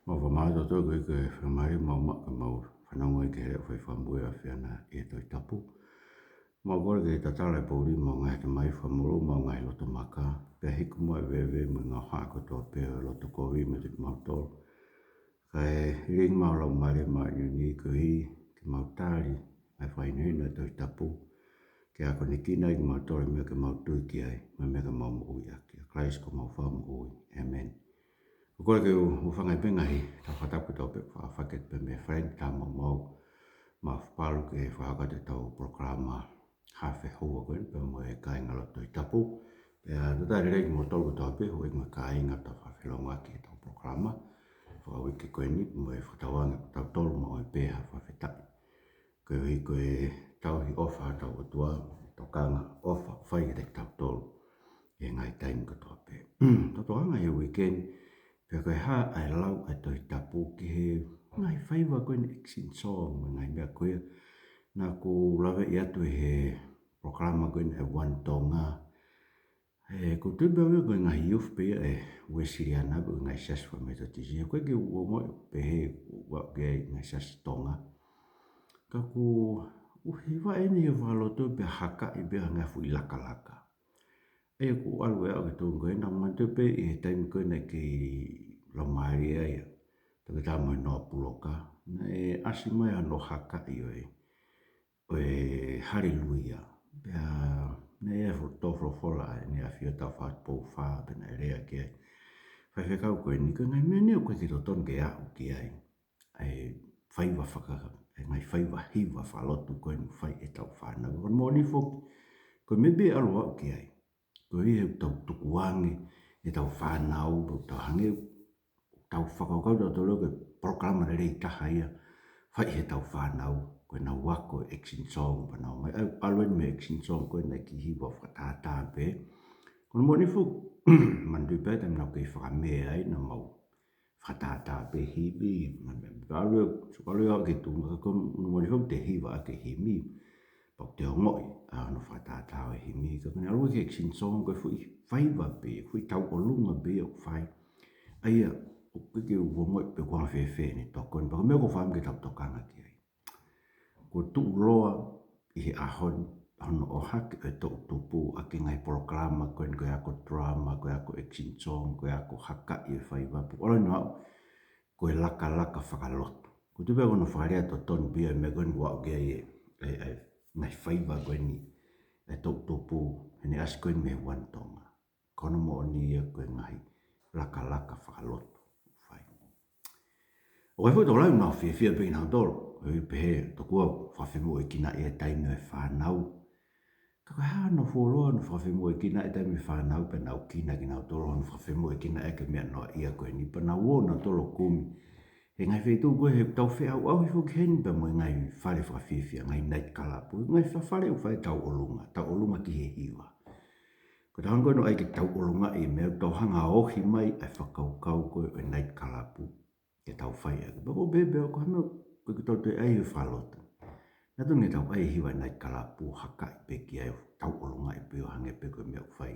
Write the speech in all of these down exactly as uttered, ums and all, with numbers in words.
Mau fakamālō atu koeʻuhi ko e faingamālie ʻoku mau maʻu ke mau fanongo ai ki he leʻo fai fakamui ʻa e ʻAfiona ʻi he Tohi Tapu. Mau kole ke tatala e poʻuli ʻemau ngaahi ʻatamai, fakamolū ʻemau ngaahi loto maka, pea hiku mai e veve mo e ngaahi hā kotoa pē ʻo e loto kovi meiate kimautolu. Kae lilingi ʻemau laumālie maʻa ʻiuni koeʻuhi ke mau tali ʻa e fakahinohino ʻa e Tohi Tapu, ke akonekina ai kimautolu ʻi he meʻa ke mau tui ki ai, mo e meʻa ke mau moʻui ʻaki. ʻIa Kalaisi ko homau Fakamoʻui. ʻĒmeni. ʻOku ou kole ke u hūfanga pē he ngaahi tau fakatapu kotoa pē ʻoku faʻa fakahoko pē mei he Fale ni, kae ʻumaʻā ʻemau fakapalu ke fakahoko atu ʻetau polokalama haafe houa ko eni pea mo e kāingalotu Tohi Tapu. Pea talitali lelei kimoutolu kotoa pē, houʻeiki mo e kāinga ʻoku tau feʻiloaki ʻi heʻetau polokalama fakauike ko eni, mo e fakatauange ʻoku tau tolu maʻu ai pē ha fakafetaʻi koeʻuhi ko e tauhi ʻofa ʻa hotau ʻOtua, tokanga ʻofa ʻoku fai kiate kitautolu ʻi he ngaahi taimi kotoa pē. Tau tokanga he uike ni, pe ko e hā ʻa e lau ʻa e Tohi Tapu ki he ngaahi faiva ko eni, action song mo e ngaahi meʻa ko ia. Naʻá ku laveʻi atu ʻi he polokalama ko eni ʻa e One Tonga, ʻoku ou tui pē au ia ko e ngaahi youth pē ia ʻa e Uēsiliana pe ko e ngaahi siasi fakametotisi. ʻOku ʻikai ke u ongoʻi pehē ʻoku ou aʻu ki ai ʻi he ngaahi siasi Tonga. Ka ʻoku ou hivaʻi ʻeni ʻi he fakalotu pea hakaʻi pē ʻa e ngaahi fuʻu lakalaka. ʻA ia ʻoku ou ʻalu ʻo aʻu ki he tuʻunga ko ē, naʻá ku manatu pē ʻi he taimi ko ē naʻe kei laumālie ai ʻa Toketā Moenoa Puloka, naʻe ʻasi mai hono hakaʻi ʻo e ʻo e Haleluia. Pea naʻe ʻi ai e fuʻu tō folofola ʻa ʻEne ʻAfio Tāufaʻāhau Tupou Fā, pea naʻe lea ki ai. Faifekau ko eni, ko e ngaahi meʻa ni ʻoku ʻikai ke totonu ke aʻu ki ai ʻa e faiva faka-, ʻa e ngaahi faiva hiva fakalotu ko eni ʻoku fai ʻe heʻetau fānau. Ko hono moʻoni foki, ko e meʻa pē ʻe ʻalu ʻo aʻu ki ai, koeʻuhi he ʻoku tau tukuange ʻetau fānau, ʻoku tau hangē ʻoku tau fakakaukau tautolu ko e polokalama lelei taha ia ʻe fai ʻe heʻetau fānau, ko ʻenau ako e action song pea nau ō mai. ʻA ia ʻoku ʻalu eni mei he action song ko ē naʻe kiʻi hiva fakatātā pē. Ko hono moʻoni foki, manatuʻi pē taimi naʻá ku kei fakamē ai naʻa mau fakatātā pē himi, ma me, pea ʻalu, so ʻalu ia ki he tuʻunga ko hono moʻoni foki te hiva ʻaki e himi, pea ʻoku te ongoʻi ʻa hono fakatātā ʻo e himi. Ka ko ʻene ʻalu ki he action song, ko e fuʻu faiva pē, fuʻu tauʻolunga pē ʻoku fai. ʻA ia, ʻoku ʻikai ke u ongoʻi pe ʻoku anga fēfē ʻene tokoni, pea ko e meʻa ʻoku ou fakaʻamu ke tau tokanga ki ai. Kuo tuʻuloa ʻi he ʻaho ni hono ʻohake ʻo e toʻutupu ʻaki e ngaahi polokalama ko eni, ko e ako drama, ko e ako action song, ko e ako hakaʻi e faiva, pe ko e ʻalu ʻo aʻu ko e lakalaka fakalotu. ʻOku ou tui pē ko hono fakalea totonu pē ia e meʻa ko eni ʻoku aʻu ki ai e, e, e ngaahi faiva ko eni ʻa e toʻutupu, heʻene ʻasi ko eni mei he One Tonga. Ko hono moʻoni ia ko e ngaahi lakalaka fakalotu ʻoku fai. ʻOku ʻi ai foki ʻetau lau ʻoku nau fiefia pē kinautolu, ʻoku pehē, tokua fakafemoʻuekinaʻi e taimi ʻo e fānau. Ka ko e hā hono fuoloa hono fakafemoʻuekinaʻi e taimi ʻo e fānau pea nau kina kinautolu hono fakafemoʻuekinaʻi ʻaki e meʻa noaʻia ko eni pea nau ō nautolu ʻo kumi he ngaahi feituʻu ko ē he ʻoku tau feʻauʻauhi foki heni pea mo e ngaahi fale fakafiefia, ngaahi night club, ngaahi fa-, fale ʻoku fai e tauʻolunga, tauʻolunga ki he hiva. Ko e taha ko ē hono ʻai ke tauʻolungaʻi e meʻa, ʻoku tau hanga ʻo ohi mai ʻa e fakakaukau ko ē ʻo e night club, ke tau fai ʻaki. Pea ʻoku ou pehē pē au ko e hā e meʻa ʻoku ʻikai ke tau toe ʻai he fakalotu. Naʻa totonu ke tau ʻai e hiva night club ʻo hakaʻi pē ki ai, tauʻolungaʻi pē ʻo hangē pē ko e meʻa ʻoku fai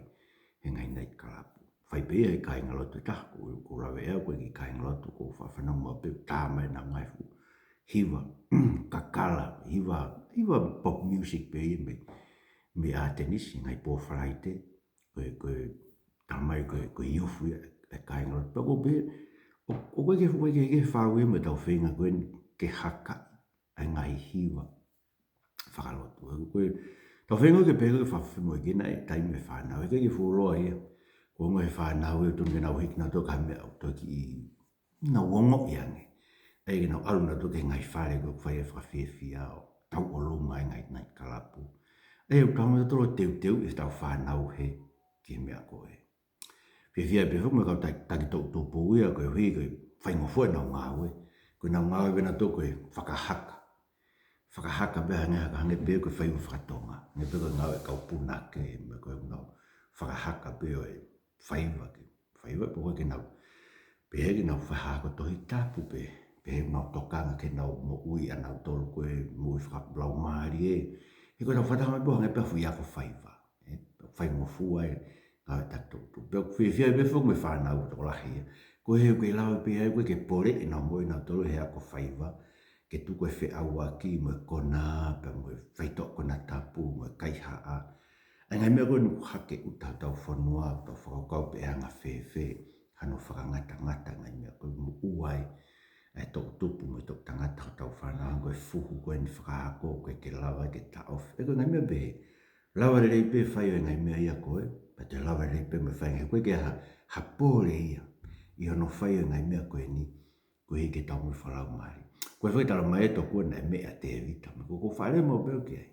he ngaahi night club. Fai pē ia ʻe he kāingalotu ʻe taha, ʻoku ou, ʻoku ou lave ʻe au ko e kiʻi kāingalotu, ʻoku ou faʻa fanongo maʻu pē ʻoku tā mai ʻenau ngaahi fuʻu hiva kakala, hiva, hiva pop music pē ia mei, mei ʻAtenisi, ngaahi pō Falaite, ko e, ko e, tā mai ko e, ko e youth ia ʻa e kāingalotu. Pea ʻoku ou pehē, ʻo, ʻoku ʻikai ke, ʻoku ʻikai ke, ke fāʻu ia mo ʻetau feinga ko eni ke hakaʻi ʻa e ngaahi hiva fakalotu. Ko e, tau feinga ke pehē ko e fakafemoʻuekinaʻi e taimi ʻo e fānau. He ʻikai ke fuoloa ia. Ko e ongo e fānau ʻe totonu ke nau hiki nautolu ki ha meʻa ʻoku toe kiʻi nau ongoʻi ange. ʻA ia ke nau ʻalu nautolu ki he ngaahi fale ko ē ʻoku fai e fakafiefia ʻo tauʻolunga e ngaahi night club. ʻA ia ʻoku tau hanga nautolu ʻo teuteuʻi ʻetau fānau hē ki he meʻa ko ē. Fiefia pē foki mo e kau taki, taki toʻutupu ia koeʻuhi ko e faingofua ʻenau ngāue. Ko ʻenau ngāue pē nautolu ko e fakahaka. Fakahaka pē hangē, hangē pē ko e faiva faka-Tonga. Hangē pē ko e ngāue ʻa e kau punake, mo e ko ʻenau fakahaka pē ʻo e faiva ke, faiva pe ko e ke nau pehē ke nau fakahā ko e Tohi Tapu pē, pehē ʻoku nau tokanga ke nau moʻui ʻanautolu ko e moʻui fakalaumālie. He ko ʻetau fakataha mai pē ʻo hangē pē ha fuʻu ako faiva. ʻE, faingofua e ngāue taki toʻutupu. Pea ʻoku fiefia pē foki mo e fānau tokolahi ia. Ko e hē ʻoku kei lava pē ai ʻoku ʻikai ke pole ʻenau moʻui ʻanautolu he ako faiva, ke tuku e feʻauaki mo e konā, pea mo e faitoʻo konatapu, mo e kaihaʻa. ʻA e ngaahi meʻa ko eni ʻoku hake ʻuta hotau fonua, tau fakakaukau pe ʻe anga fēfē hano fakangatangata e ngaahi meʻa ko ē, moʻua ai ʻa e toʻutupu mo e toʻutangata hotau fānau, ko e fuhu ko eni fakaako, ʻoku ʻikai ke lava ke taʻofi. ʻE ko e ngaahi meʻa pehē, lava lelei pē fai ʻo e ngaahi meʻa ia ko ē, pea toe lava lelei pē mo e fai ngaahi, ʻoku ʻikai ke ha, ha pole ia ʻi hono fai ʻo e ngaahi meʻa ko eni, koeʻuhi ke tau moʻui fakalaumālie. Ko e fakatalamai ʻe tokua naʻe meʻa ʻa Tēvita, mo ʻoku ou faʻa lea maʻu pē au ki ai.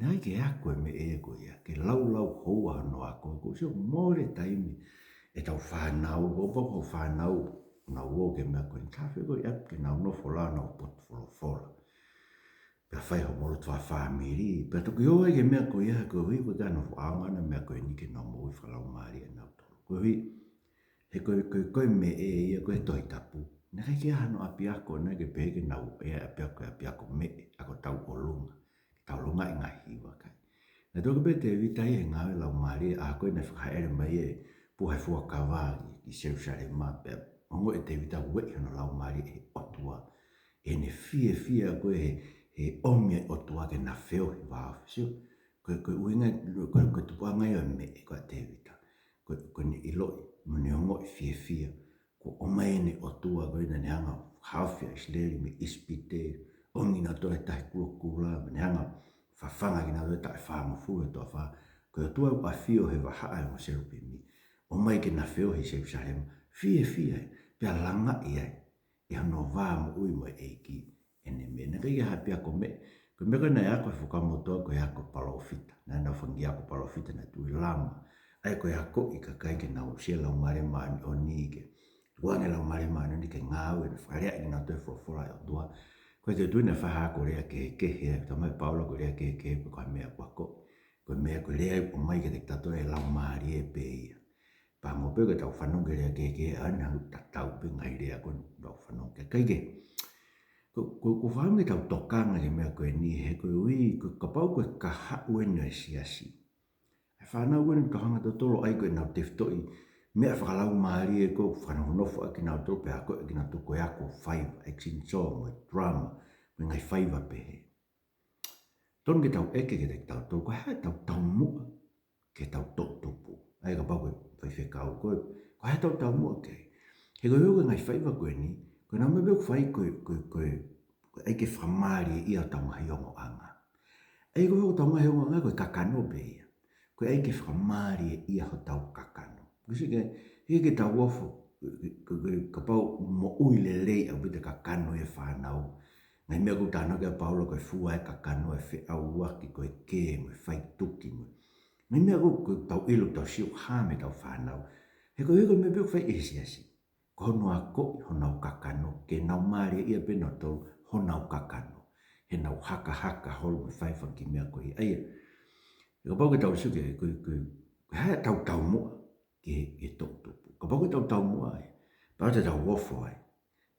Naʻe ʻikai ke ako e meʻa ko ia, ke laulau houa hono ako, ko e sio mole taimi ʻetau fānau, ko e pau ko e fānau, nau ō ki he meʻa ko eni, tafe ko ia ke nau nofo ʻo lau ʻenau potu folofola. Pea fai hoʻomou lotu fakafāmili, pea toki ō ai ki he meʻa ko ia, koeʻuhi ko e ʻikai ke nau ʻaonga ʻa e meʻa ko eni ke nau moʻui fakalaumālie ʻanautolu. Koeʻuhi, he ko e, ko e, ko e meʻa ia ko e Tohi Tapu. Naʻe ʻikai ke ʻi ai hano ʻapiako naʻe pehē ke nau ʻi ai ʻapiako, ʻapiako meʻa, ako tauʻolunga, ke tauʻolunga e ngaahi hiva, ʻikai. Naʻe toki pehē ʻe Tēvita ia he ngāue laumālie, ʻa ko ē naʻe fakahaʻele mai e puha ʻo e fuakava ki Selūsalema, pea ongoʻi ʻe Tēvita ʻoku ueʻi hono laumālie ʻe he ʻOtua. ʻI heʻene fiefia ko ē he, he ʻomi ʻe he ʻOtua ke na feohi vāofi. Sio, ko e, ko e ʻuhinga, ko e, ko e tupuʻanga ia ʻo e meʻa ko ē ʻa Tēvita. Ko e, ko ʻene ʻiloʻi, mo ʻene ongoʻi fiefia, kuo ʻomai ʻe he ʻOtua ko ē naʻa ne hanga ʻo haofi ʻa ʻIsileli mei ʻIsipite, ʻomi kinautolu he Tahi Kulokula, mo ʻene hanga ʻo fafanga kinautolu he taʻu ʻe fāngofulu he toafa, ko e ʻOtua ʻoku ʻafio he vahaʻa ʻo e ongo selupimi, ʻomai ke na feohi ʻi Selūsalema, fiefia ai, pea langaʻi ai ʻi hono vā moʻui mo e ʻEiki ʻene meʻa. Naʻe ʻikai ke ʻi ai ha ʻapiako meʻa. Ko e meʻa ko ē naʻe ako he Fuakava Motuʻa ko e ako palōfita. Naʻa nau fanga kiʻi ako palōfita naʻe tuʻu ʻi Lama. ʻA ia ko e akoʻi e kakai ke nau aʻusia e Laumālie Māʻoniʻoni, ke tukuange e Laumālie Māʻoniʻoni ke ngāue, ʻo fakaleaʻaki kinautolu e folofola ʻa e ʻOtua. Ko e te tui naʻe fai ha ako lea kehekehe, talamai ʻe Paula ko e lea kehekehe ko e meʻa ʻoku akoʻi. Ko e meʻa ko e lea ʻoku ʻomai kiate kitautolu ʻe he Laumālie pē ia. Pea mo pē ke tau fanongo ki he lea kehekehe, ʻa ia naʻa nau tatau pē ngaahi lea ko ē ʻoku tau fanongo ki ai. Kae kehe, ko, ko, ko e fakaʻamu ke tau tokanga ki he meʻa ko eni, he koeʻuhi, ko e kapau ko e kahaʻu eni ʻo e siasi, ʻa e fānau ko eni ʻoku tau hanga ʻo totolo ai ko ʻenau tefitoʻi meʻa fakalaumālie ko ē ʻoku fakanonofo ʻaki kinautolu pea akoʻi ʻaki kinautolu ko e ako faiva, action song, mo e drama, mo e ngaahi faiva pehē. Tonu ke tau ʻeke kiate kitautolu, ko e hā ʻetau taumuʻa ki heʻetau toʻutupu. ʻA ia kapau ko e faifekau, ko e, ko e hā ʻetau taumuʻa ki ai. He ko e, ko e ngaahi faiva ko eni, ko ʻenau meʻa pē ʻoku fai ko e, ko e, ko e, ko e ʻai ke fakamālieʻia hotau ngaahi ongoʻanga. ʻA ia ko e, ko hotau ngaahi ongoʻanga ko e kakano pē ia. Ko e ʻai ke fakamālieʻia hotau kakano. Ko e sio ki ai, he ʻikai ke tau ofo, ko e, ko e, kapau moʻui lelei ʻaupito e kakano ʻa e fānau. Ngaahi meʻa ʻoku talanoa ki ai ʻa Paula ko e fua ʻa e kakano, ʻa e feʻauaki, ko e kē, mo e faituki, mo e ngaahi meʻa ʻoku, ʻoku tau ʻilo, tau sio hā mei heʻetau fānau. He ko e, ko e meʻa pē ʻoku fai ʻe he siasi, ko hono akoʻi honau kakano, ke nau mālieʻia pē nautolu honau kakano. He nau hakahaka holo mo fai e fanga kiʻi meʻa ko ia. ʻA ia, kapau ke tau sio ki ai, ko e, ko e, ko e hā ʻetau taumuʻa ki he, ki he toʻutupu. Kapau ko ʻetau taumuʻa ia, pea ʻoua te tau ofo ai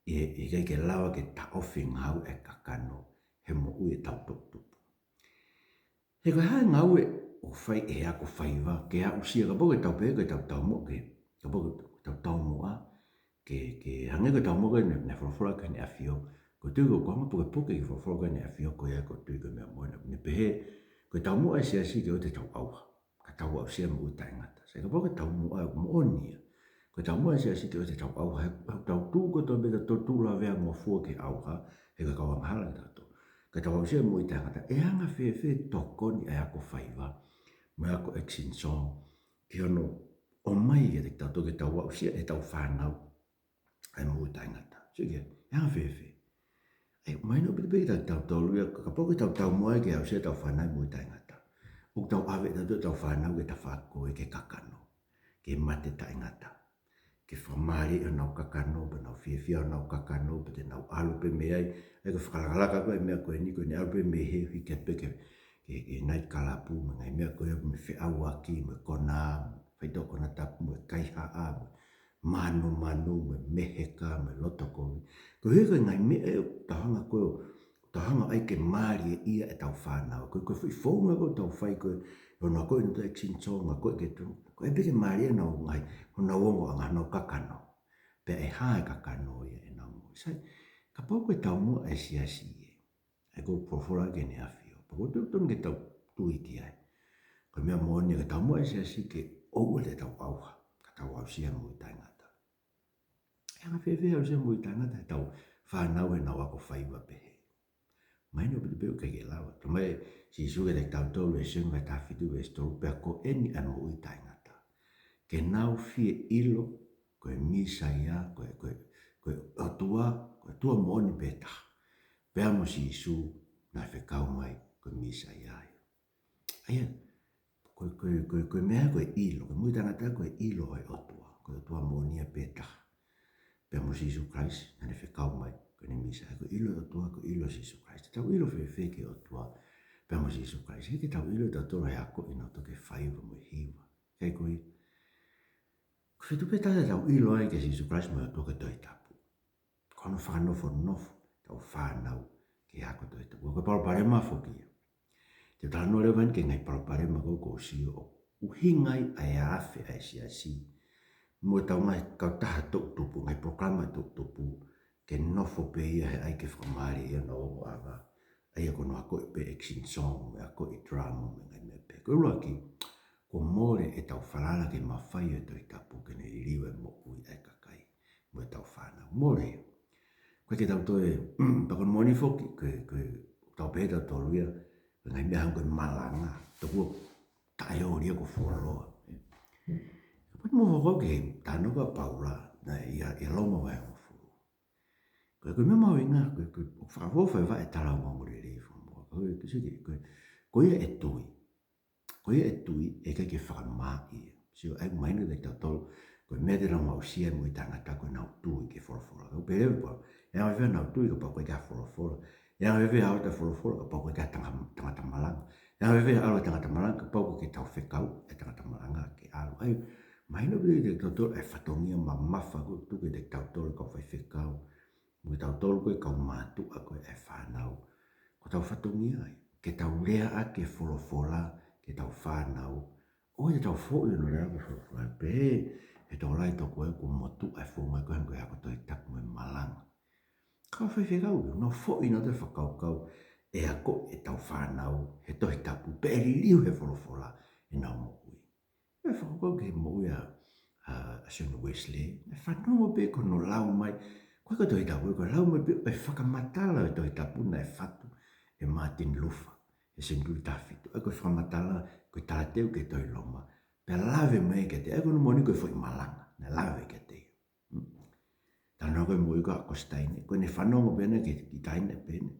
ʻi he, ʻi he ʻikai ke lava ke taʻofi e ngāue ʻa e kakano he moʻui ʻetau toʻutupu. He ko e hā e ngāue ʻoku fai ʻe he ako faiva ke aʻusia, kapau ko ʻetau pehē ko ʻetau taumuʻa ke, kapau ko ʻetau taumuʻa ke, ke hangē ko e taumuʻa ko ē naʻe, naʻe folofola ki ai ʻEne ʻAfio. ʻOku ou tui ko e konga pukepuke ʻi he folofola ki ai ʻEne ʻAfio ko ia, ʻoku ou tui ko e meʻa moʻoni naʻe pehē, ko e taumuʻa ʻa e siasi ke ʻoua te tau ʻauha, ka tau aʻusia e moʻui taʻengata. Sai, kapau ko e taumuʻa moʻoni ia, ko e taumuʻa ʻa e siasi ke ʻoua te tau ʻauha, he ʻoku tau tuʻu kotoa pē tautolu, tuʻu laveangofua ki he ʻauha, he ko e kau angahala kitautolu. Ka tau aʻusia e moʻui taʻengata, ʻe anga fēfē e tokoni ʻa e ako faiva mo e ako action song ki hono ʻomai kiate kitautolu ke tau aʻusia ʻe heʻetau fānau ʻa e moʻui taʻengata? Sio ki ai, ʻe anga fēfē? ʻE, mahino ʻaupito pē kiate kitautolu ia, kapau ko ʻetau taumuʻa ia ke aʻusia ʻetau fānau ʻa e moʻui taʻengata, ʻoku tau ʻave ʻe tautolu ʻetau fānau ki he tafaʻaki ko ē ki he kakano, ki he mate taʻengata. Ke fakamālieʻi honau kakano, pea nau fiefia honau kakano, pea te nau ʻalu pē mei ai, ʻa ia ko e fakalakalaka ko ē e meʻa ko eni, ko ʻene ʻalu pē mei hē ʻo hiki atu pē ki he, ki he, ki he night club mo e ngaahi meʻa ko ia, mo e feʻauaki, mo e konā, mo e faitoʻo konatapu, mo e kaihaʻa, mo e mānumanu, mo e meheka, mo e loto kovi. Koeʻuhi ko e ngaahi meʻa ia ʻoku tau hanga ko ē ʻo tau hanga ai ke mālieʻia ʻetau fānau. Ko e, ko e foʻi founga ko ē ʻoku tau fai ko ē, ʻo nau akoʻi ʻenau action song, akoʻi ke tu, ko e ʻai pē ke mālieʻia honau ngaahi, honau ongoʻanga, honau kakano. Pea ʻe hā e kakano ia ʻenau moʻui. Sai, kapau ko e taumuʻa ʻa e siasi ē, ʻa ia ko e folofola ʻa ʻEne ʻAfio, pea ko e totonu ke tau tui ki ai. Ko e meʻa moʻoni ia, ko e taumuʻa ʻa e siasi ke ʻoua te tau ʻauha, ka tau aʻusia e moʻui taʻengata. ʻE anga fēfē e aʻusia e moʻui taʻengata ʻetau fānau heʻenau ako faiva pehē? Mahino pē ʻoku ʻikai ke lava. Talamai ʻe Sīsū kiate kitautolu ʻi he Sione vahe taha fitu veesi tolu, pea ko eni ʻa e moʻui taʻengata, ke nau fie ʻilo ko e Mīsaia, ko e, ko e, ko e ʻOtua, ko e ʻOtua moʻoni pē taha, pea mo Sīsū naʻe fekau mai ko e Mīsaia ia. ʻA ia, ko e, ko e, ko e, ko e meʻa ko e ʻilo, ko e moʻui taʻengata ko e ʻilo ʻo e ʻOtua, ko e ʻOtua moʻoni ia pē taha, pea mo Sīsū Kalaisi naʻa ne fekau mai ko ʻene Mīsaia. Ko e ʻilo ʻo e ʻOtua, ko e ʻilo ʻo Sīsū Kalaisi. Te tau ʻilo fēfē ki he ʻOtua pea mo Sīsū Kalaisi? ʻIkai ke tau ʻilo ʻe tautolu ʻi he ako ʻi he toko faiva mo e hiva. ʻIkai ko ia? Ko e feituʻu pē taha te tau ʻilo ai kia Sīsū Kalaisi mo e ʻOtua ko e Tohi Tapu. Ko hono fakanofonofo ʻetau fānau ki he ako Tohi Tapu. Ko e palopalema foki ia. Te u talanoa leva heni ki he ngaahi palopalema ko ē ʻoku ou sio ʻoku ʻuhinga ai ʻa e afe ʻa e siasi mo ʻetau ngaahi kautaha toʻutupu, ngaahi polokalama toʻutupu, ke nofo pē ia he ʻai ke fakamālieʻia ʻenau ongoʻanga, ʻa ia ko hono akoʻi pē action song, mo e akoʻi drama, mo e ngaahi meʻa pehē. Ko e ʻuluaki, kuo mole ʻetau falala ki he mafai ʻo e Tohi Tapu ke ne liliu e moʻui ʻa e kakai mo ʻetau fānau. Mole ia. ʻOku ʻikai ke tau toe, pea ko e moʻoni foki, ko e, ko e, tau pehē tautolu ia, ko e ngaahi meʻa hangē ko e malanga, tokua taʻeoli ia, kuo fuoloa. Kapau te mou fakakaukau ki he talanoa ʻa Paula, naʻe ʻi, ʻi Loma vahe hongofulu. Ko e, ko e meʻa mahuʻinga, ko e, ko e, ʻoku fakaʻofoʻofa e vaʻe tala ongoongolelei fakamuʻa. Ko e, ko e, ko e, ko ia ʻe tui. Ko ia ʻe tui, ʻe ʻikai ke fakamāʻi ia. Sio, ʻa ia ʻoku mahino kiate kitautolu, ko e meʻa te nau aʻusia e moʻui taʻengata ko ʻenau tui ki he folofola. Ka ʻoku pehē leva ʻe Paula, ʻe anga fēfē haʻanau tui kapau ʻoku ʻikai ha folofola? ʻE anga fēfē haʻo ʻalu ʻo folofola kapau ʻoku ʻikai ha tanga-, tangata malanga? ʻE anga fēfē haʻo ʻalu ʻo tangata malanga kapau ʻoku ʻikai ke tau fekau e tangata malanga ke ʻalu? ʻA ia, mahino pē kiate kitautolu e fatongia mamafa ʻoku tuku kiate kitautolu kau faifekau mo kitautolu ko e kau mātuʻa ko ē ʻa e fānau. Ko hotau fatongia ia ke tau leaʻaki e folofola ki heʻetau fānau. ʻOua te tau foʻi hono leaʻaki e folofola, pehē ʻe he tokolahi tokua kuo motuʻa e founga ko ē hangē ko e ako Tohi Tapu mo e malanga. Kau faifekau, nau foʻi nautolu e fakakaukau ʻe akoʻi ʻetau fānau he Tohi Tapu pea ʻe liliu he folofola ʻenau moʻui. ʻE fakakaukau ki he moʻui ʻa, ʻa, ʻa Sione Uesilē, ʻe fanongo pē ki hono lau mai, ko e, ko e Tohi Tapu, ko e lau mai pē ʻo e fakamatala ʻo e Tohi Tapu naʻe fatu ʻe Martin Luther he senituli taha fitu. ʻA ia ko e fakamatala, ko e talateu ki he tohi Loma, pea lave mai kiate ia, ʻa ia ko hono moʻoni ko e foʻi malanga naʻe lave kiate ia. Hmm. Talanoa ko ē moʻui ko ē ʻa ʻAkositaine, ko ʻene fanongo pē ena ki he kiʻi taʻahine pehē ni,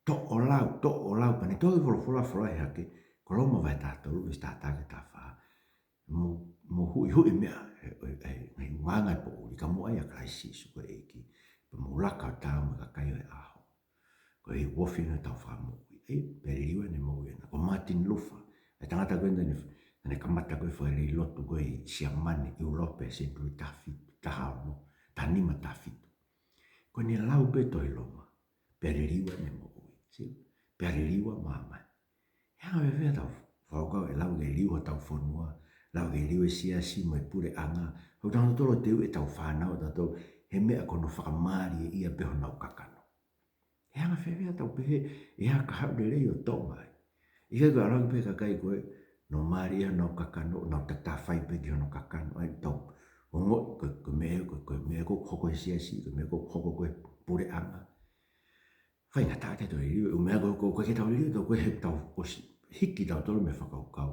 toʻo lau, toʻo lau, pea ne toʻo e folofola, folahi hake, ko Loma vahe taha tolu, veesi taha taha ki he taha fā. Mou, mou huʻihuʻi e meʻa, e, e, e, ngaahi ʻulungaanga ʻo e poʻuli, ka mou ʻai ʻa Kalaisi Sīsū ko e ʻEiki, pea mou laka ʻo taau mo e kakai ʻo e ʻaho. Ko e ofi ʻo ʻetau Fakamoʻui. ʻE, pea liliu ʻene moʻui ena. Ko Martin Luther, e tangata ko ē naʻa ne, naʻa ne kamata ko ē e fakalelei lotu ko ē ʻi Siamane, ʻIulope, senituli taha fitu, taha ono, taha nima, taha fitu. Ko ʻene lau pē tohi Loma, pea liliu ʻene moʻui. Sio? Pea liliu ʻa māmani. ʻE anga fēfē haʻatau fakakaukau ʻe lava ke liliu hotau fonua, lava ke liliu e siasi mo e puleʻanga, ʻo tau tolo teu ʻetau fānau, ʻo tau tolo he meʻa ko hono fakamālieʻia pē honau kakano? ʻE anga fēfē haʻatau pehē ʻe hā ka haʻu lelei ʻo Tonga ai? ʻIkai ko e ʻalu ange pē kakai ko ē, nau mālieʻia honau kakano, nau tatafai pē ki hono kakano, ʻa ia ʻoku tau ongoʻi ko e, ko e meʻa, ko e, ko e meʻa ʻoku hoko he siasi, ko e meʻa ʻoku hoko ko ē he puleʻanga. Faingataʻa ke tau liliu, ʻū meʻa ko ē ʻoku ʻikai ke tau liliu, tau ko ē he tau ʻosi hiki tautolu mei he fakakaukau.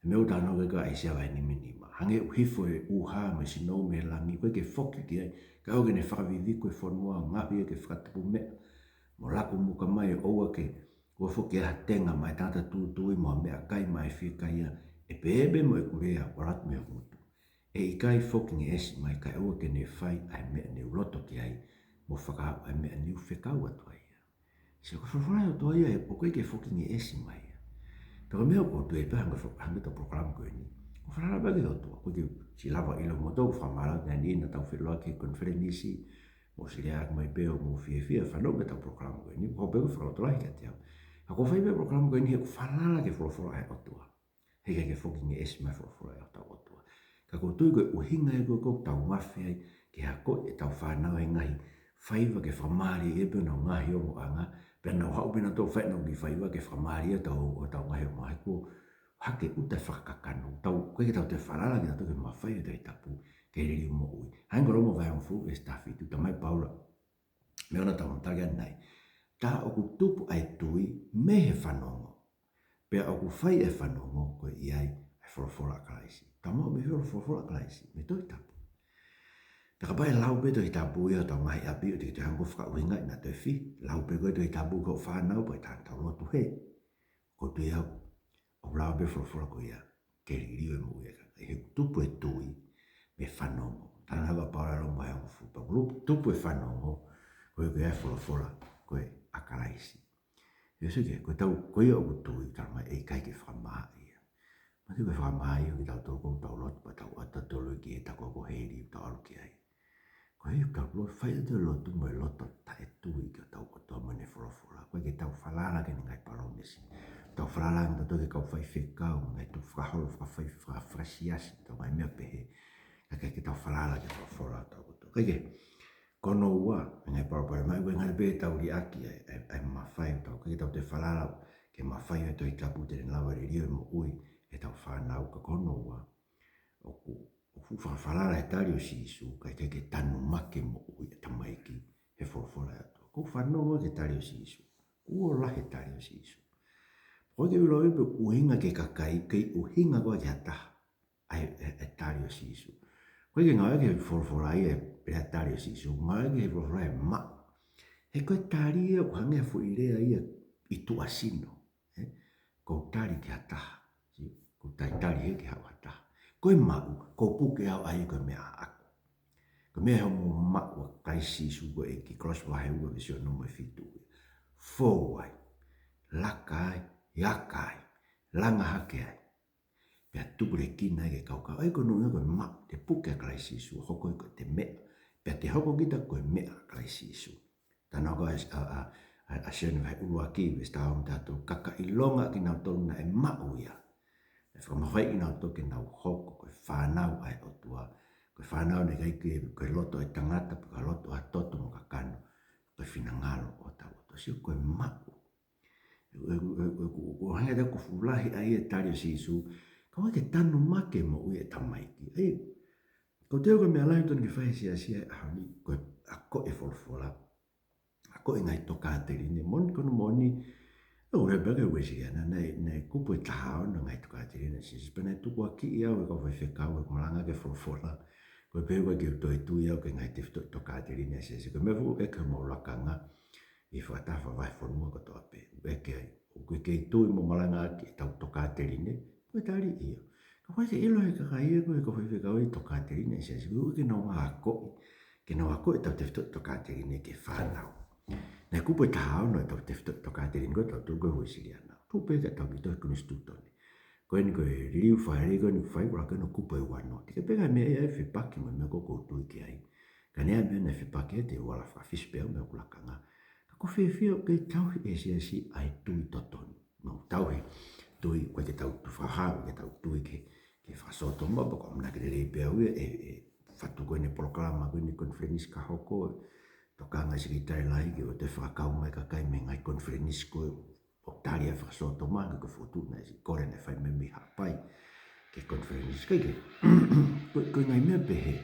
Meʻa ʻoku talanoa ki ai ʻa ʻAisea vahe nima nima. Hangē ʻoku hifo e ʻūhā mo e sinou mei langi, ʻoku ʻikai ke foki ki ai, kae ʻoua ke ne fakaviviko e fonua, ngaohi ia ke fakatupu meʻa, mo laku muka mai, ʻoua ke, ʻoua foki ha tenga maʻa e tangata tūtui, mo ha meʻakai maʻa e fiekaia, ʻe pehē pē mo ʻeku lea ʻoku ʻalu atu mei hoku ngutu. ʻE ʻikai foki ngeʻesi mai, kae ʻoua ke ne fai ʻa e meʻa ne u loto ki ai, mo fakaʻau ʻa e meʻa ne u fekau atu ai ia. Sio, ko e folofola ʻa e ʻOtua ia, ʻoku ʻikai ke foki ngeʻesi mai ia. Pea ko e meʻa ʻoku ou tui pē hangē fo-, hangē ʻetau polokalama ko eni. ʻOku ou falala pē ki he ʻOtua, ʻoku ʻikai ke siʻi lava ʻilo mo tau fakamālō atu ʻi he ʻaho ni naʻa tau feʻiloaki he konifelenisi, mou siʻi lea mai pē hoʻomou fiefia, fanongo ki heʻetau polokalama ko eni, ʻoku ou pehē ko e fakalotolahi kiate au. Ka ʻoku ou fai pē polokalama ko eni he ʻoku ou falala ki he folofola ʻa e ʻOtua. He ʻikai ke foki ngeʻesi mai e folofola ʻa hotau ʻOtua. Ka ʻoku ou tui ko e ʻuhinga ia ko ē ʻoku tau mafai ai ke akoʻi ʻetau fānau he ngaahi faiva ke fakamālieʻi pē honau ngaahi ongoʻanga, pea nau haʻu pē nautolu ʻo fai ʻenau kiʻi faiva ke fakamālieʻi hotau, hotau ngaahi ongoʻanga. He kuo hake ʻuta e fakakakano, tau, ʻoku ʻikai ke tau toe falala kitautolu ki he mafai ʻo e Tohi Tapu ke liliu moʻui. Hangē ko Loma vahe hongofulu veesi taha fitu, talamai ʻe Paula, mei hono tau tali anai: Tā ʻoku tupu ʻa e tui mei he fanongo, pea ʻoku fai ʻe he fanongo ko e ʻi ai ʻa e folofola ʻa Kalaisi. Tau maʻu mei fē e folofola ʻa Kalaisi? Mei he Tohi Tapu. Pea kapau ʻe lau pē Tohi Tapu ia ʻi hotau ngaahi ʻapi, ʻoku teʻeki ke toe hanga ʻo fakaʻuhingaʻi nautolu ʻe he fili. Lau pē ko e Tohi Tapu ki hoʻo fānau pe ko e taha ʻoku tau lotu he. Ko e tuʻu ia, ʻoku lau pē folofola ko ia ke liliu e moʻui ʻa e kakai. He ʻoku tupu e tui mei he fanongo. Talanoa ʻa Paula ʻi Loma vahe hongofulu: Pea ʻoku tupu e fanongo, ko e ʻi ai e folofola ko ē ʻa Kalaisi. Ia sio ki ai, ko ʻetau, ko ia ʻoku tui, talamai ʻe ʻikai ke fakamaaʻi ia. Mahalo ʻe fakamaaʻi ia ʻo kitautolu ʻoku tau lotu pea tau ʻalu tautolu ki he takoʻa ko heli ʻoku tau ʻalu ki ai. Ko e ʻikai ke tau lotu, fai ʻetau lotu mo e loto taʻetui ki hotau ʻOtua mo ʻene folofola. ʻOku ʻikai ke tau falala ki heʻene ngaahi palōmesi. Tau falala ange tautolu ki he kau faifekau, ngaahi tukufakaholo, fakafai-, faka-, fakasiasi, tau ngaahi meʻa pehē. Ka ʻoku ʻikai ke tau falala ki he folofola ʻa hotau ʻOtua. Kae kehe, ko hono ua, ngaahi palopalema, ʻoku ʻikai ngata pē ʻetau liʻaki ʻa e, ʻa e, ʻa e mafai ʻo tau, ʻikai ke tau toe falala ki he mafai ʻo e Tohi Tapu te ne lava liliu e moʻui ʻetau fānau. Ka ko hono ua, ʻoku, ʻoku fuʻu fakafalala he tali ʻo Sīsū, kae ʻikai ke tanumaki e moʻui ʻa e tamaiki he folofola ʻa e ʻOtua. Ko e fanongo ki he tali ʻo Sīsū. Kuo lahi e tali ʻo Sīsū. ʻOku ʻikai ke ʻilo ia pe ʻoku ʻuhinga ki he kakai, ʻikai ʻuhinga koā ki ha taha ʻa e, ʻa e, ʻa e tali ʻo Sīsū. ʻOku ʻikai ke ngāueʻaki he folofola ia ʻa e tali ʻo Sīsū, ngāueʻaki he folofola e maʻu. He ko e tali ia ʻoku hangē ha foʻi lea ia ʻi tuʻasino. Ē? Ko e tali ki ha taha. Sio? Ko e talitali hē ki ha taha. Ko e maʻu, ko e puke au ʻa ia ko e meʻa ʻaʻaku. Ko e meʻa ʻi hoʻomo maʻu ʻa Kalaisi Sīsū ko e ʻEiki, Kolose vahe ua veesi ono mo e fitu. Fou ai, laka ai, aka ai, langa hake ai. Pea tupulekina ai ke kaukau. ʻA ia ko hono ʻuhinga ko e maʻu, te puke ʻa Kalaisi Sīsū, hoko ia ko ʻete meʻa. Pea te hoko kita ko e meʻa ʻa Kalaisi Sīsū. Talanoa ko ē ʻa, ʻa, ʻa, ʻa Sione vahe ʻuluaki, veesi taha ono mo e taha tolu, ka ka ʻilonga kinautolu naʻe maʻu ia, naʻe fakamafaiʻi kinautolu ke nau hoko ko e fānau ʻa e ʻOtua. Ko e fānau naʻe ʻikai ke, ko e loto ʻo e tangata, pe ko e loto ʻo ha toto mo kakano, ko e finangalo ʻo hotau ʻOtua. Sio, ko e maʻu. ʻOku, ʻoku, ʻoku, ʻoku, ʻoku hangē ia ʻoku fuʻu lahi ai e tali ʻo Sīsū, kae ʻikai ke tanumaki e moʻui ʻa e tamaiki. ʻA ia, ko e teu ko e meʻa lahi totonu ke fai he siasi he ʻaho ni, ko e akoʻi e folofola, akoʻi e ngaahi tokāteline, moʻoni, ko hono moʻoni, ʻoku ou ʻilo pē au ko e Uēsiliana, naʻe, naʻe kupu ʻe taha ono e ngaahi tokāteline ʻa Sīsū, pea naʻe tukuakiʻi au ʻe he kau faifekau, ʻeku malanga ki he folofola, ko e pehē ʻoku ʻikai ke u toe tui au ki he ngaahi tefitoʻi tokāteline ʻa e siasi, ko e meʻa foki ʻoku ʻeke homau lakanga ʻi he Fakataha Fakavahefonua kotoa pē. ʻEke ai, ʻoku ke kei tui mo malanga ki heʻetau tokāteline? Ko e tali ia. Ka ʻoku ʻikai ke ʻilo ʻe he kakai ia ko e kau faifekau e tokāteline ʻa e siasi, ʻoku ʻikai ke nau ngāue akoʻi, ke nau akoʻi ʻetau tefitoʻi tokāteline ki he fānau. Naʻe kupu ʻe taha ono ʻetau tefitoʻi tokāteline ko ē ʻatautolu ko e Uēsiliana. Tuʻu pē ke tau ki he Konisitūtone. Ko eni ko e liliu fāʻeleʻi ko eni ʻoku fai, ʻoku ʻikai ke nau kupu ʻe ua noa. Te ke pehē ʻe meʻa ia ʻe fepaki mo e meʻa ko ē ʻoku ou tui ki ai. Ka neongo e meʻa naʻe fepaki ai, te u ala fakafisi pē au mei hoku lakanga. Ka ʻoku fiefia ʻoku kei tauhi ʻe he siasi ʻa e tui totonu. Nau tauhi tui, ʻoku ʻikai ke tau tui fakahā, ʻoku ʻikai ke tau tui ki he, ki he fakasōtoma, pea ko e ʻamanaki lelei pē au ia ʻe, ʻe fatu ko eni e polokalama ko eni e konifelenisi ka hoko, tokanga e Sekelitali Lahi ke ʻoua toe fakakau mai e kakai mei he ngaahi konifelenisi ko ē ʻoku tali ai e fakasōtoma, ka ko e fokotuʻu naʻe siʻi kole naʻe fai mai mei Haʻapai ki he konifelenisi. Kae kehe, ko, ko e ngaahi meʻa pehē,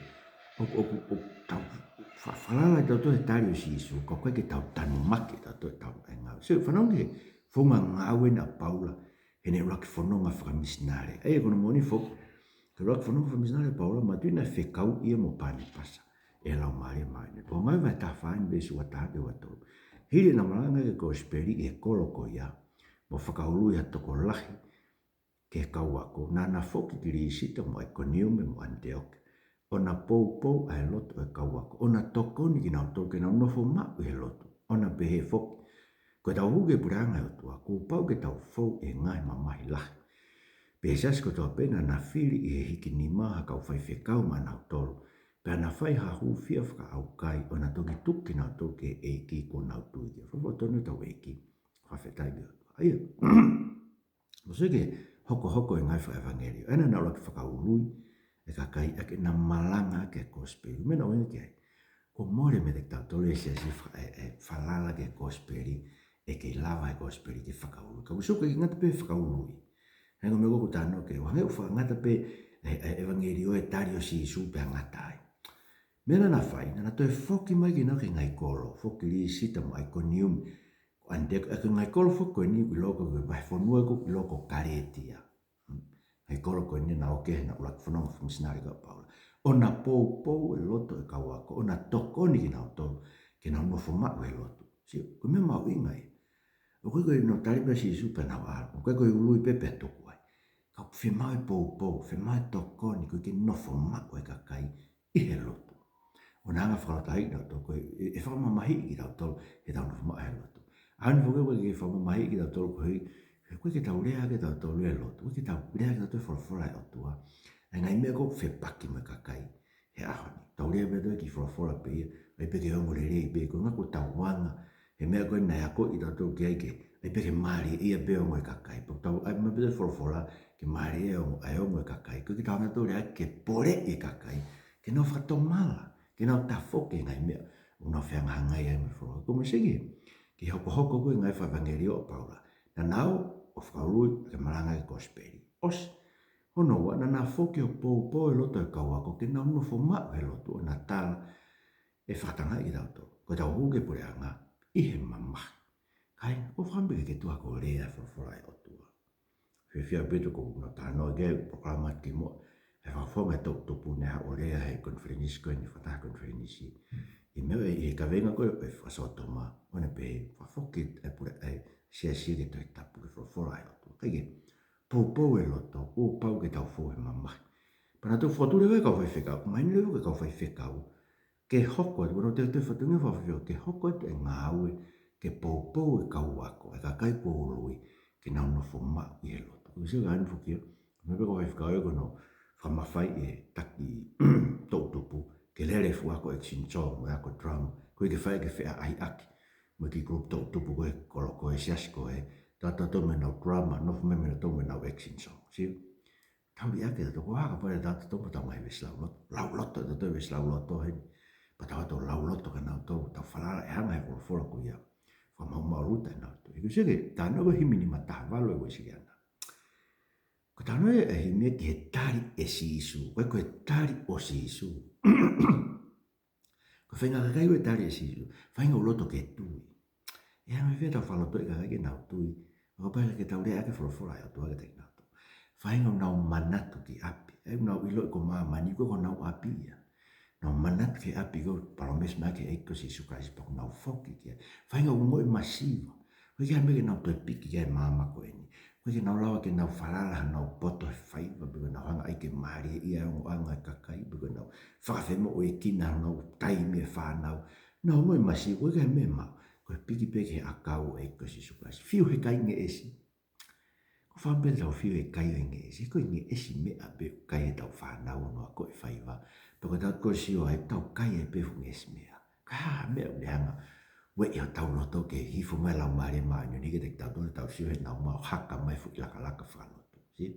ʻoku, ʻoku, ʻoku tau fa-, falala tautolu he tali ʻo Sīsū, ka ʻoku ʻikai ke tau tanumaki tautolu ʻetau ngaahi ngāue. Sio, fanongo ki he founga ngāue eni ʻa Paula heʻene ʻuluaki fononga fakamisinale. ʻA ia ko hono moʻoni foki, ko e ʻuluaki fononga fakamisinale ʻa Paula, manatuʻi naʻe fekauʻi ia mo Panepasa ʻe he Laumālie Māʻoniʻoni. Ko Ngāue vahe taha fā eni veesi ua taha ki he ua tolu. Hili ʻena malanga e kosipeli ʻi he kolo ko ia, mo fakaului ha tokolahi ki he kau ako, naʻá na foki ki Lisita mo ʻAikoniume mo ʻAniteoke, ʻo na poupou ʻa e loto ʻo e kau ako, ʻo na tokoni kinautolu ke nau nofo maʻu ʻi he lotu, ʻo na pehē foki, ko ʻetau hū ki he puleʻanga ʻo e ʻOtua, kuo pau ke tau fou ʻi he ngaahi mamahi lahi. Pea ʻi he siasi kotoa pē naʻá na fili ʻi he hiki nima ha kau faifekau maʻanautolu, pea na fai ha hūfia fakaʻaukai, ʻo na toki tuku kinautolu ki he ʻEiki kuo nau tui ki ai. Folofola tonu ʻetau ʻEiki. Fakafetaʻi ki he ʻOtua. ʻA ia, ʻoku sio ki he hokohoko e ngāue fakaʻevangeliō. ʻA ia naʻá na ʻuluaki fakaului e kakai ʻa ke na malanga ki he kosipeli. Meʻa naʻe ʻuhinga ki ai, kuo mole meiate kitautolu e siasi fa-, e, e falala ki he kosipeli, ʻe kei lava e kosipeli ke fakaului. Ka ʻoku ʻikai ke ngata pē fakaului. Hangē ko e meʻa ko ē ʻoku tau talanoa ki ai, hangē ʻoku faʻa ngata pē e, e ʻevangeliō, e tali ʻo Sīsū pea ngata ai. Meʻa naʻa na fai, naʻa na toe foki mai kinaua ki he ngaahi kolo, foki ki Lisita mo ʻAikoniumi, ʻAntioko, ʻa e ngaahi kolo foki ko eni ʻoku ʻiloa ko e vahefonua ko ē ʻoku ʻiloa ko Kalētia. Ngaahi kolo ko eni naʻa na ō ki ai he naʻa na ʻuluaki fononga fakamisinale kia Paula. ʻO na poupou e loto e kau ako, ʻo na tokoni kinautolu ke nau nofo maʻu he lotu. Sio, ko e meʻa mahuʻinga ia. ʻOku ʻikai ko e nau tali pē ʻa Sīsū pea nau ʻalu. ʻOku ʻikai ko e ului pē pea tuku ai. Ka ʻoku fiemaʻu e poupou, fiemaʻu e tokoni, koeʻuhi ke nofo maʻu e kakai ʻi he lotu. ʻO na hanga ʻo fakalotolahiʻi kinautolu, ko e, e, e fakamamahiʻi kitautolu heʻetau nofo maʻu he lotu. ʻAho ni foki ʻoku ʻikai ke fakamamahiʻi kitautolu koeʻuhi, he ʻoku ʻikai ke tau lea kitautolu he lotu, ʻoku ʻikai ke tau lea kitautolu he folofola ʻa e ʻOtua. ʻA e ngaahi meʻa ko ē ʻoku fepaki mo e kakai he ʻaho ni. Tau lea pē ʻa e kiʻi folofola pē ia, ʻai pē ke ongo lelei pē, ko e ʻuhinga ko ʻetau anga he meʻa ko ē naʻe akoʻi kitautolu ki ai ke, ʻai pē ke mālieʻia pē ongo e kakai. Pea tau ʻai mai pē ʻa e folofola ke mālieʻia ongo, ʻa e ongo e kakai. ʻOku ʻikai ke tau hanga ʻo lea ke poleʻi e kakai, ke nau fakatomala, ke nau tafoki he ngaahi meʻa ʻoku nau fehangahangai ai mo e folofola. Ko e meʻa sio ki he, ki he hokohoko ko ē e ngaahi fakaʻevangeliō ʻo Paula. Naʻa na ō ʻo fakaului ke malanga e kosipeli. ʻOsi, hono ua, naʻa na foki ʻo poupou e loto e kau ako ke nau nofo maʻu he lotu, ʻo na tala e fakatangaʻi kitautolu, ko ʻetau hū ki he puleʻanga ʻi he mamahi. Kāinga, ʻoku ou fakaʻamu pē ke tuku ʻa e lea ʻa e folofola ʻa e ʻOtua. Fiefia pē ʻaupito ko ʻeku talanoa ki he polokalama kimuʻa, he fakafofonga e toʻutupu naʻe haʻu ʻo lea he konifelenisi ko eni, fakataha konifelenisi. ʻI he meʻa ʻi he kaveinga ko ē ʻo e fakasōtoma, ʻo ne pehē, fakafoki e pule, e siasi ki he Tohi Tapu, ki he folofola ʻa e ʻOtua. Kae kehe, poupou e loto, ʻoku pau ke tau fou he mamahi. Pea naʻa tau fokotuʻu leva e kau faifekau, mahino leva ki he kau faifekau ke hoko atu, ko ʻenau toe fatongia fakafaifekau, ke hoko atu e ngāue ke poupou e kau ako, e kakai kuo ului, ke nau nofo maʻu ʻi he lotu. Ko e sio ka anu foki ia, meʻa pē ko e faifekau ia ko hono fakamafaiʻi e taki toʻutupu ke lele e fuʻu ako action song mo e ako drama, koeʻuhi ke fai ke feʻaʻahiʻaki mo e kiʻi group toʻutupu ko ē, kolo ko ē, siasi ko ē, tautautefito mo ʻenau drama, nofo mai mo ʻenau, mo ʻenau action song. Sio? Tau liʻaki ʻa tautolu, ko e hā kapau ʻe tautautefito mo ʻetau ngaahi veesi lauloto, lauloto, tautolu veesi lauloto heni. Pea tau ō ʻo lauloto kia nautolu, tau falala ʻe hanga ʻe he folofola ko ia ʻo fakamaʻumaʻuluta ʻenau tui. He ko e sio ki he talanoa ko ē himi nima taha valu ʻoku ʻosi ki ai ʻana. Ko e talanoa ʻa e himi ia ki he tali ʻe Sīsū, ko e, ko e tali ʻo Sīsū. Ko e faʻahinga kakai ko ē tali ʻe Sīsū, faʻahinga ʻoku loto ke tui. ʻE anga fēfē ʻetau fakalotoʻi e kakai ke nau tui, ʻo kapau ʻe ʻikai ke tau lea ʻaki e folofola ʻa e ʻOtua kiate kinautolu? Faʻahinga ʻoku nau manatu ki ʻapi, ʻa ia ʻoku nau ʻilo ʻe ko māmani ko ē ko honau ʻapi ia. Nau manatu ki he ʻapi ko ē palōmesi mai ki ai ʻe he ʻEiki ko Sīsū Kalaisi pea ʻoku nau foki ki ai. Faʻahinga ʻoku ongoʻi masiva. ʻOku ʻikai ha meʻa ke nau toe piki ki ai he māmani ko eni. ʻOku ʻikai ke nau lava ke nau falala hanau poto he faiva, pe ko ʻenau hanga ai ke mālieʻia e ongoʻanga e kakai, pe ko ʻenau fakafemoʻuekina honau taimi e fānau. Nau ongoʻi masiva, ʻoku ʻikai ha meʻa maʻu. Ko e piki pē ki he ʻakau ʻo e ʻEiki ko Sīsū Kalaisi. Fiu he kai ngeʻesi. ʻOku ou fakaʻamu pē ke tau fiu he kai ʻo e ngeʻesi. Ko e ngeʻesi meʻa pē ʻoku kai ʻe heʻetau fānau ʻo nau ako e faiva. Pea ko ʻetau ko e sio ai, tau kai ai pē e fuʻu ngeʻesi meʻa. Ka ko e hā e meʻa ʻoku ne hanga ʻo ueʻi hotau loto ke hifo mai e Laumālie Māʻoniʻoni kiate kitautolu, tau sio heʻenau maʻu, haka mai e fuʻu lakalaka fakalotu. Sio?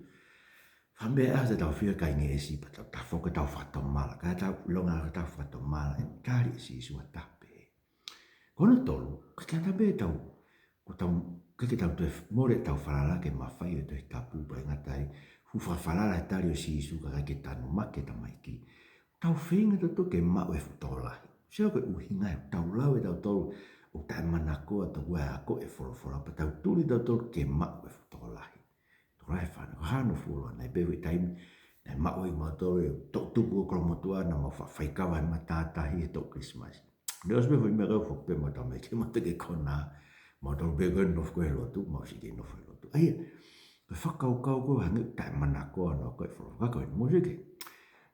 Fakaʻamu pē ʻa e ʻaho te tau fiu he kai ngeʻesi pea tau tafoki ʻo tau fakatomala. Ka tau ʻilonga ʻa e fakatomala, ʻe tali ʻe Sīsū ʻa e taha pē. Ko hono tolu, ʻoku ʻikai ke ngata pē ʻetau, ko ʻetau, ʻoku ʻikai ke tau toe mole ʻetau falala ki he mafai ʻo e Tohi Tapu, pea ʻikai ngata ai, fuʻu fakafalala he tali ʻo Sīsū kae ʻikai ke tanumaki e tamaiki. Tau feinga tautolu ke maʻu e fuʻu tokolahi. Sio ko e ʻuhinga ia, tau lau ʻe tautolu ʻoku taʻemanakoa ʻa e tokoua ʻe akoʻi e folofola, pea tau tuli tautolu ke maʻu e fuʻu tokolahi. Tokolahi e fānau, ko e hā hono fuoloa? Naʻe ʻi ai pē e foʻi taimi naʻe maʻu ai ʻe mautolu e toʻutupu ʻo Kolomotuʻa, naʻa mau faʻa faikava he matātahi he toʻu Kilisimasi. Naʻe ʻosi pē e foʻi meʻa, kae foki pē mautolu mai ki he mata ke kona, mautolu pē ko ē nofo ko ē he lotu, mau siʻi kei nofo he lotu. ʻA ia, ko e fakakaukau ko ē hangē ʻoku taʻemanakoa hono akoʻi e folofola, ka ko e mou sio ki ai.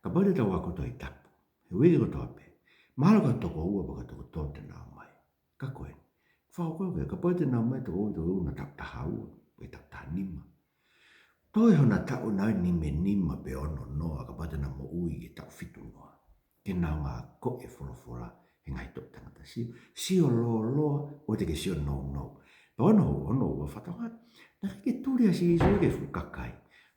Kapau te tau ako Tohi Tapu he uike kotoa pē, mahalo ko e toko ua pe ko e toko tolu te nau ō mai. Ka ko eni, fakakaukau ki ai, kapau te nau ō mai toko ua, toko ua, taʻu taha ua, pe taʻu taha nima. Toe hona taʻu ʻe nimanima pe ono noa, kapau te nau moʻui ki he taʻu fitu noa, ke nau hanga ʻo akoʻi e folofola he ngaahi toʻu tangata. Sio, sio lōloa, ʻoua te ke sio nounou. Pea ko hono, hono ua, fakatokangaʻi, naʻe ʻikai ke tuli ʻa Sīsū ki he fuʻu kakai.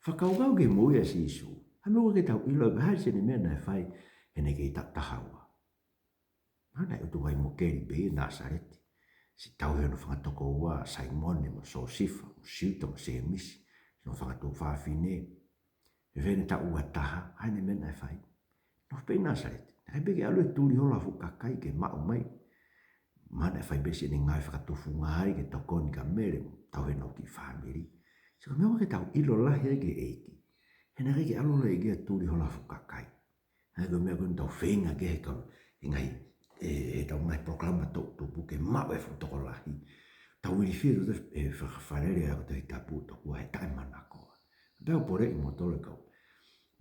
Fakakaukau ki he moʻui ʻa Sīsū. Hā meʻa ʻoku ʻikai ke tau ʻilo, ʻe hā siʻene meʻa naʻe fai heʻene kei taʻu taha ua? Naʻe ʻutu vai mo keli pē ʻi Nāsaleti. Siʻi tauhi hono fanga tokoua, Saimone mo Siosefa, mo Siuta mo Sēmisi, siʻono fanga tuofāfine. Fēfē ʻene taʻu ua taha, hā ʻene meʻa naʻe fai? Nofo pē ʻi Nāsaleti. Naʻe ʻikai pē ke ʻalu ʻo tuli holo ha fuʻu kakai ke maʻu mai. Mahalo naʻe fai pē siʻene ngāue fakatufunga ai ke tokoni kia Mele, tauhi ʻenau kiʻi fāmili. Sio, ko e meʻa ʻoku ʻikai ke tau ʻilo lahi ai ki he ʻEiki, he naʻe ʻikai ke ʻalu holo e ʻEiki ʻo tuli holo ha fuʻu kakai. Hā ko e meʻa ko ē ʻoku tau feinga ki ai he kau, he ngaahi, ʻe, ʻetau ngaahi polokalama toʻutupu ke maʻu e fuʻu tokolahi. Tau ilifia ʻe tautolu e fakafalele ʻa e ako Tohi Tapu tokua he taʻemanakoa. Pea u poleʻi kimoutolu e kau.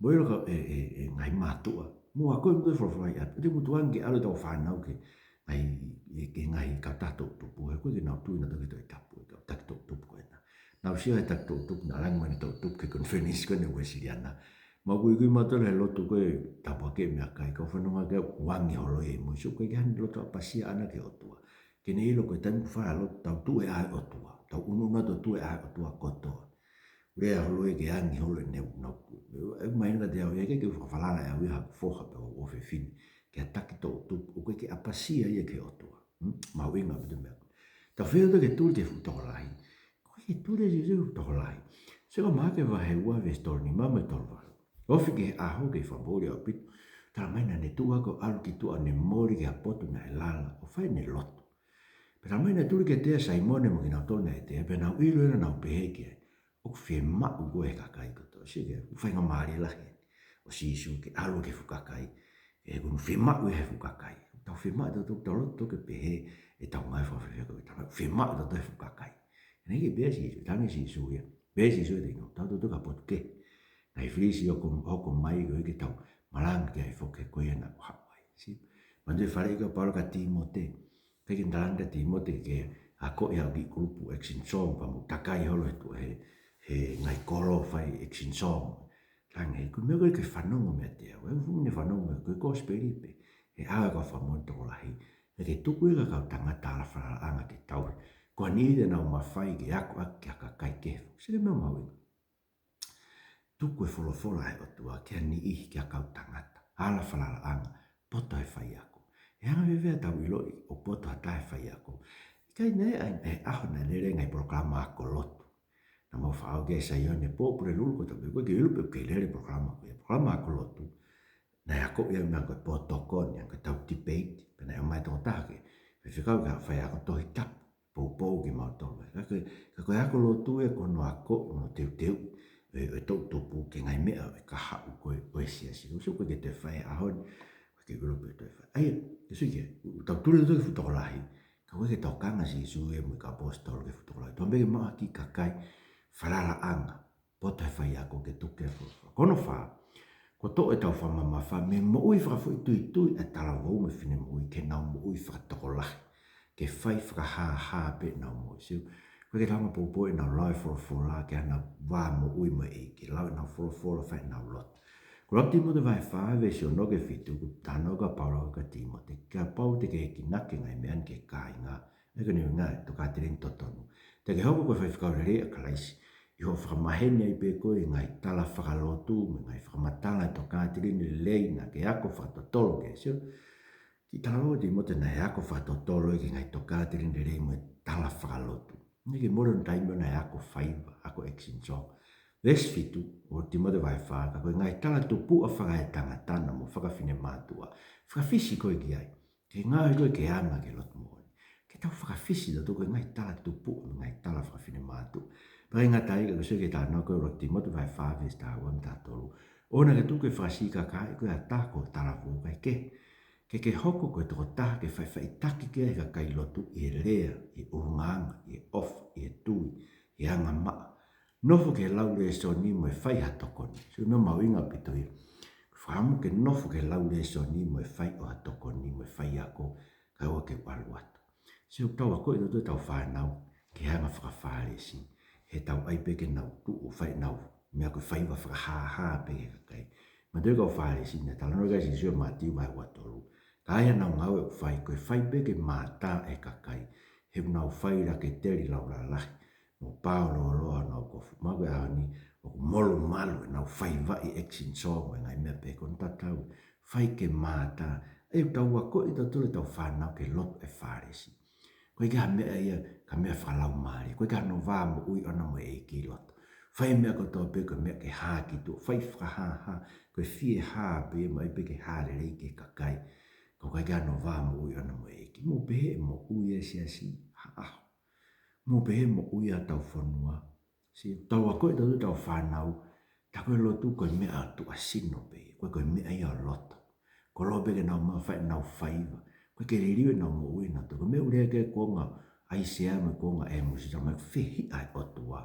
Mou ʻilo ka, ʻe, ʻe, ʻe ngaahi mātuʻa, mou ako kimoutolu e folofola ʻi ʻapi. ʻOua te mou tuku ange ke ʻalu ʻetau fānau ki he ngaahi, ʻe, ki he ngaahi kautaha toʻutupu, he ʻoku ʻikai ke nau tui nautolu ki he Tohi Tapu, e kau taki toʻutupu ko ena. Nau sio he taki toʻutupu, naʻa nau ō mai ʻo toʻutupu ki he konifelenisi ko ena Uēsiliana. Mau kuikui mautolu he lotu ko ē tāpuaki e meʻakai, kau fanongo ki ai ʻoku angi holo ia ʻi mui. Sio, ʻoku ʻikai ke ʻi ai hano lotu ʻapasia ʻaʻana ki he ʻOtua. Ke ne ʻilo ko e taimi ʻoku fai ai e lotu, tau tuʻu ʻe ʻā e ʻOtua. Tau ʻunuʻunu atu ʻo tuʻu ʻe ʻā e ʻOtua kotoa. Lea holo ia ke angi holo ʻenau, nau, ʻe mai na te au ia ke, ke fakafalala ʻe au ia haku foha pe ko hoku ʻofefine ki ha taki toʻutupu, ʻoku ʻikai ke ʻapasia ia ki he ʻOtua. Hmm? Mahuʻinga ʻaupito e meʻa ko ē. Tau feinga ʻo tau ke tuli ki he fuʻu tokolahi. ʻOku ʻikai ke tuli ʻe Sīsū ki he fuʻu tokolahi. Sio ki Maʻake vahe ua veesi tolu nima mo e tolu valu. Ofi ki he ʻaho kei fakapoʻuli ʻaupito, talamai naʻa ne tuʻu hake ʻo ʻalu ki tuʻa ʻo ne moli ki ha potu naʻe lala ʻo fai ʻene lotu. Pea talamai naʻe tuli kiate ia ʻa Saimone mo kinautolu naʻe ʻiate ia, pea nau ʻilo ia ʻo nau pehē ki ai, ʻOku fiemaʻu koe ʻe he kakai kotoa. Sio ki he faingamālie lahi ʻo Sīsū ke ʻalu ki he fuʻu kakai. ʻOku ne fiemaʻu ia ʻe he fuʻu kakai. Tau fiemaʻu ʻe tautolu, tau loto ke pehē ʻetau ngāue fakafaifekau, tau fiemaʻu ʻe tautolu ʻe he fuʻu kakai. Naʻe ʻikai ke pehē ʻe Sīsū, talamai ʻe Sīsū ia, pehē ʻe Sīsū kiate kinautolu, tau ō atu ki ha potu kehe. Ngaahi filisi ʻoku hoko mai ko ē ke tau malanga ki ai foki, ko ia naʻa ku haʻu ai. Sio, manatuʻi e faleʻi ko ē ʻa Paula kia Tīmote. ʻIkai ke ne talaange kia Tīmote ke akoʻi haʻo kiʻi kulupu action song, pea mou takai holo he tuʻa he, he ngaahi kolo ʻo fai action song. Talaange, ko e meʻa ko ē ke fanongo meiate au, ʻe ʻuhinga ke fanongo meiate au, ko e kosipeli pē. He ʻaho ʻe kau fakamoʻoni tokolahi, ʻe ke tuku ia ki he kau tangata ala falalaʻanga ke tauhi. Ko e niʻihi te nau mafai ke akoʻaki ki ha kakai kehe. Sio ki he meʻa mahuʻinga. Tuku e folofola ʻa e ʻOtua ki ha niʻihi, ki ha kau tangata ala falalaʻanga, poto he faiako. ʻE anga fēfē haʻatau ʻiloʻi ʻoku poto ha taha he faiako? ʻIkai naʻe ʻi ai e ʻaho naʻe lele ai e ngaahi polokalama ako lotu. Naʻa mau faʻao ki ai ʻi Saione, pō Pulelulu, ko e tapu ko ē ʻikai ke u ʻilo pe ʻoku kei lele e polokalama ko ē. Polokalama ako lotu, naʻe akoʻi ai e meʻa ko e pō tokoni, ʻa ia ko ʻetau debate, pea naʻe ʻomai e tokotaha ke fefekau ki ha faiako Tohi Tapu, poupou kimautolu. Ka ko e, ka ko e ako lotu ia ko hono ako mo e teuteu ʻe, ʻe toʻutupu ki he ngaahi meʻa ʻo e kahaʻu ko ē ʻo e siasi. Ko e sio ko ē ke toe fai he ʻaho ni, ʻoku ʻikai ke u ʻilo pe toe fai. ʻA ia, ke sio ki ai, ʻoku tau tuli atu ki he fuʻu tokolahi, ka ʻoku ʻikai ke tokanga ʻa Sīsū ia mo e kau ʻaposetolo ki he fuʻu tokolahi. Tau pehē ke maʻu ha kiʻi kakai falalaʻanga, poto he faiako ke tuku e folofola. Ko hono fā, kuo toʻo ʻetau fakamamafa mei he moʻui fakafoʻituitui ʻa e talavou mo e finemui ki heʻenau moʻui fakatokolahi, ke fai fakahāhā pē ʻenau moʻui. Sio, ʻoku ʻikai ke tau hanga ʻo poupou ʻenau lau e folofola ki haʻanau vā moʻui mo e ʻEiki, lau ʻenau folofola, fai ʻenau lotu. Ko ʻuluaki Tīmote vahe fā veesi ono ki he fitu, ʻoku talanoa ʻa Paula kia Tīmote, kapau te ke enginaki e ngaahi meʻa ni ki he kāinga, ʻa ia ko ʻene ʻuhinga e tokāteline totonu, te ke hoko ko e faifekau lelei ʻa Kalaisi, ʻi hoʻo fakamaheni ai pē koe ʻi he ngaahi tala fakalotu mo e ngaahi fakamatala ʻo e tokāteline lelei naʻa ke ako fakatotolo ki ai. Sio, kiʻi talanoa ʻa Tīmote naʻe ako fakatotolo ia ki he ngaahi tokāteline lelei mo e tala fakalotu. Naʻe ʻikai ke mole hono taimi ʻo ne ako faiva, ako action song. Veesi fitu ʻo ʻuluaki Tīmote vahe fā, ka ko e ngaahi tala tupuʻa fakaetangata mo fakafinemātuʻa, fakafisi koe ki ai, ke ngaohi koe ke anga ki he lotu moʻoni. Ke tau fakafisi tautolu ki he ngaahi tala tupuʻa mo e ngaahi tala fakafinemātuʻa. Pea ʻikai ngata ai, ka ko e sio ki he talanoa ko ē ʻuluaki Tīmote vahe fā veesi taha ua mo e taha tolu. ʻOua naʻa ke tuku ke fakasikakaaʻi koe ʻe ha taha ko ho talavou kae kehe, ke ke hoko ko e tokotaha ke faʻifaʻitaki ki ai e kakai lotu ʻi he lea, ʻi he ʻulungaanga, ʻi he ʻofa, ʻi he tui, ʻi he angamaʻa. Nofo ki he lau lēsoni mo e fai ha tokoni. Sio, meʻa mahuʻinga ʻaupito ia. Fakaʻamu ke nofo ki he lau lēsoni mo e fai ʻo ha tokoni mo e faiako, kae ʻoua ke u ʻalu atu. Sio, ʻoku tau akoʻi tautolu ʻetau fānau ke hanga ʻo fakafālesi, he ʻoku tau ʻai pē ke nau tuʻu ʻo fai ʻenau meʻa ko e faiva fakahāhā pē ki he kakai. Manatuʻi e kau Fālesi, naʻe talanoa ki ai ʻa Sīsū ʻi Mātiu vahe ua tolu. Ka ai haʻanau ngāue ʻoku fai, ko e fai pē ke mātā e kakai, he ʻoku nau fai laketeli laulalahi, mo pao lōloa honau kofu. Mahalo ko e ʻaho ni, ʻOku molumalu ʻenau faiva ʻi action song mo e ngaahi meʻa pehē ko eni tatau. Fai ke mātā. ʻE tau akoʻi tautolu ʻetau fānau ke lotu ʻa e Fālesi. ʻOku ʻikai ke ha meʻa ia, ka meʻa fakalaumālie. ʻOku ʻikai ke ha nova moʻui ʻona mo e ʻEiki ʻi loto. Fai meʻa kotoa pē ko e meʻa ke hā ki tuʻa. Fai fakahāhā, ko e fie hā pē ia mo e ʻai pē ke hā lelei ki he kakai. Ka ʻoku ʻikai ke ha nova moʻui ʻona mo e ʻEiki. Mou pehē ʻe moʻui ʻa e siasi ha ʻaho. Mou pehē ʻe moʻui ʻa hotau fonua. Sio, tau akoʻi tautolu ʻetau fānau, tā ko e lotu ko e meʻa tuʻasino pē, ko e, ko e meʻa ia ʻo loto. Koloa pē ke nau maʻu, fai ʻenau faiva. ʻOku ʻikai ke liliu ʻenau moʻui ʻanautolu. Ko e meʻa ʻoku lea ki ai e kuonga ʻAisea mo e kuonga ʻĒmosi, talamai ʻoku fehiʻa ʻa e ʻOtua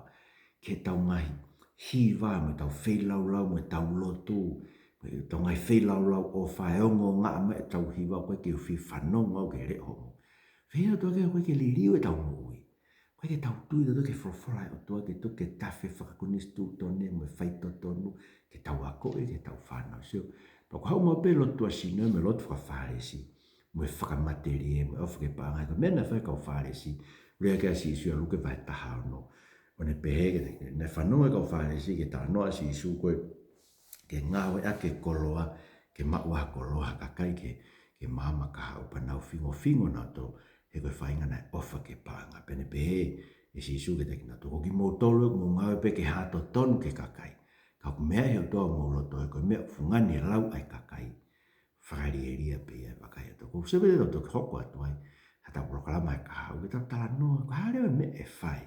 ki heʻetau ngaahi hiva mo ʻetau feilaulau mo ʻetau lotu, mo ʻetau ngaahi feilaulau ʻofa, ʻe ongo ngaʻa mai ʻetau hiva, ʻoku ʻikai ke u fie fanongo au ki he leʻo hoʻomou. Fehiʻa ʻOtua ki ai, ʻoku ʻikai ke liliu ʻetau moʻui. ʻOku ʻikai ke tau tui tautolu ki he folofola ʻa e ʻOtua ke tuku ke tafe fakakonisitūtone mo e faitotonu ke tau akoʻi ki heʻetau fānau. Sio, pea ko e haʻu maʻu pē lotu tuʻasino mo e lotu faka-Fālesi, mo e fakamatelie, mo e ʻofa ki he paʻanga, ko e meʻa naʻe fai ʻe he kau Fālesi, lea ki ai ʻa Sīsū ʻia Luke vahe taha ono. ʻO ne pehē ke ne, naʻe fanongo e kau Fālesi ki he talanoa ʻa Sīsū ko e ke ngāueʻaki e koloa, ke maʻu ha koloa ha kakai ke, ke maama kahaʻu pea nau fingofingo nautolu, he ko e faʻahinga naʻe ʻofa ki he paʻanga. Pea ne pehē ʻe Sīsū kiate kinautolu, ko kimoutolu ʻoku mou ngāue pē ke hā totonu ki he kakai, ka ʻoku meaʻi ʻe he ʻOtua homou loto, he ko e meʻa ʻoku fungani he lau ʻa e kakai, fakalielia pē ia ʻe he vakai ʻa e ʻOtua. Ko e sio pē tautolu ke hoko atu ai haʻatau polokalama he kahaʻu, ke tau talanoa, ko e hā leva e meʻa ʻe fai.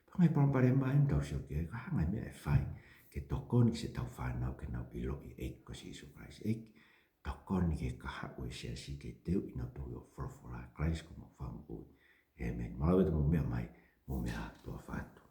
Pea ngaahi palopalema ʻeni ʻoku tau sio ki ai, ko e hā e ngaahi meʻa ʻe fai ke tokoni ki siʻetau fānau ke nau ʻiloʻi e ʻEiki ko Sīsū Kalaisi. ʻEiki, tokoni ki he kahaʻu ʻo e siasi ke teuʻi nautolu ʻi ho folofola, Kalaisi ko homau Fakamoʻui. ʻĒmeni. Mālō ʻaupito hoʻomou meʻa mai, mou meʻa ā, tuʻa ʻofa atu.